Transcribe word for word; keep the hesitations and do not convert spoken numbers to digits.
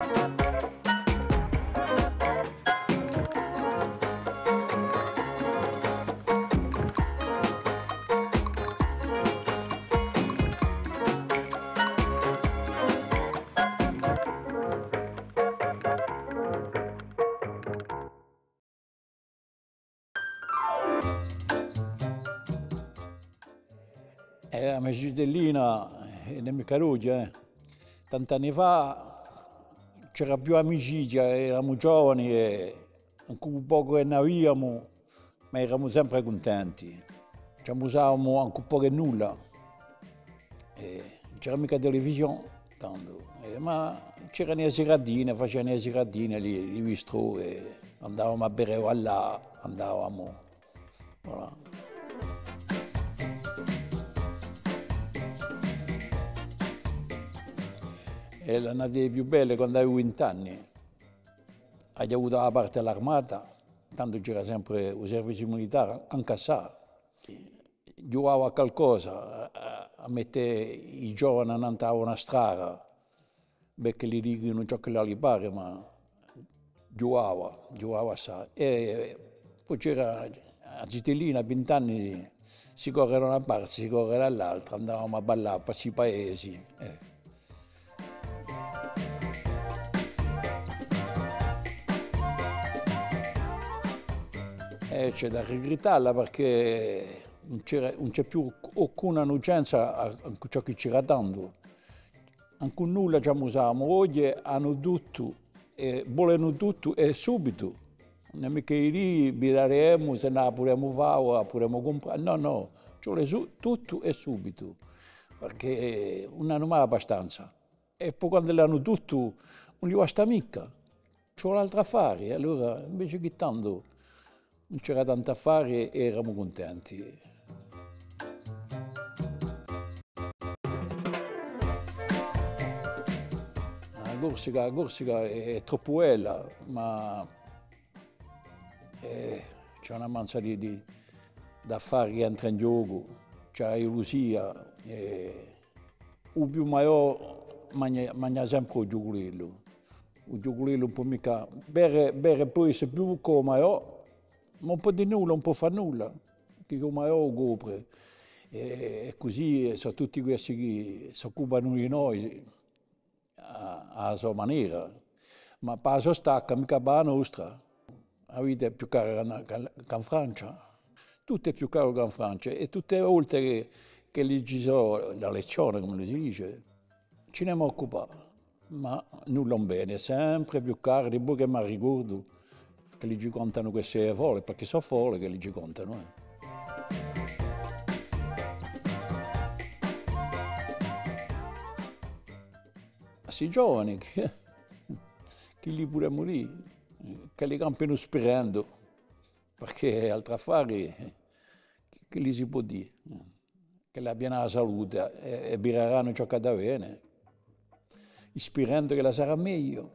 Eh, a me zitellina, eh, ùn hè micca d'oghje, eh. Tant'anni fà c'era più amicizia, eramu giovani è ancu pocu chì n'aviamu, ma eramu sempre cuntenti. Ci amusavamu ancu pocu è nulla. Eh, ùn c'era micca televisione, tandu. Eh, ma c'eranu e siratine, facianu e siratine, li, li bistrò, è andavamu à bere quallà, andavamu. Voilà. È l'annate più belle, quandu avevu vint'anni, aghju avutu a parte à l'armata, tandu c'era sempre u serviziu militare, ancu assai. Ghjuvava à calcosa, à, à mette i giovani annant'à una strada, bè ch'elli dicenu ciò ch'elli li pare, ma ghjuvava, ghjuvava assai. È po c'era a zitellina, à vint'anni, si corre da una parte, si corre da l'altra, andavamu à ballà per sti paesi, eh. Eh, c'hè da rigrittalla perchè ùn c'era, ùn c'hè più alcuna innucenza à, à ciò chì c'era tandu. Ancu nulla ci amusavamu, oghje anu tuttu, è volenu tuttu, è subitu. Ùn hè micca di dì, vidaremu, s'è no a pudemu fà o a pudemu cumprà. Nò, nò, ci vole su-, tuttu è subitu, perchè ùn anu mai abbastanza. È po quandu l'anu tuttu, ùn li basta micca. Ci vole altru à fà, è allora, invece chì tandu ùn c'era tantu à fà, eramu cuntenti. A Corsica, a Corsica hè, hè troppu bella, ma, eh, c'hè una manza di, di, d'affari chì entra in ghjocu, c'hè a ghjelusia, eh, u più maiò magna, magna sempre u ghjuculellu. U ghjuculellu ùn pò micca bere, bere pò esse più chè u maiò, ma ùn pò dì nulla, ùn pò fà nulla, chì u maiò u copre. È, è cusì, eh, sò tutti questi chì s'occupanu di noi à, à a so manera, ma pà a so stacca, micca pà a nostra. A vita hè più cara chè, chè, chè in Francia. Tuttu hè più caru chè in Francia, è tutte e volte chì, chì li ci sò la lezione, cum'ellu si dice, ci n'emu à occupà, ma nulla ùn vene, hè sempre più caru, di più chì m'arricordu, chì li ci contanu queste fole, perchè sò fole chì li ci contanu, eh. À sti giovani, chì, chì li pudemu dì, chì li campinu spirendu, perchè altru affari, chì, chì li si pò dì, ch'elli abbianu a salute è, è vidaranu ciò ch'hà da vene, spirendu ch'ella sarà megliu.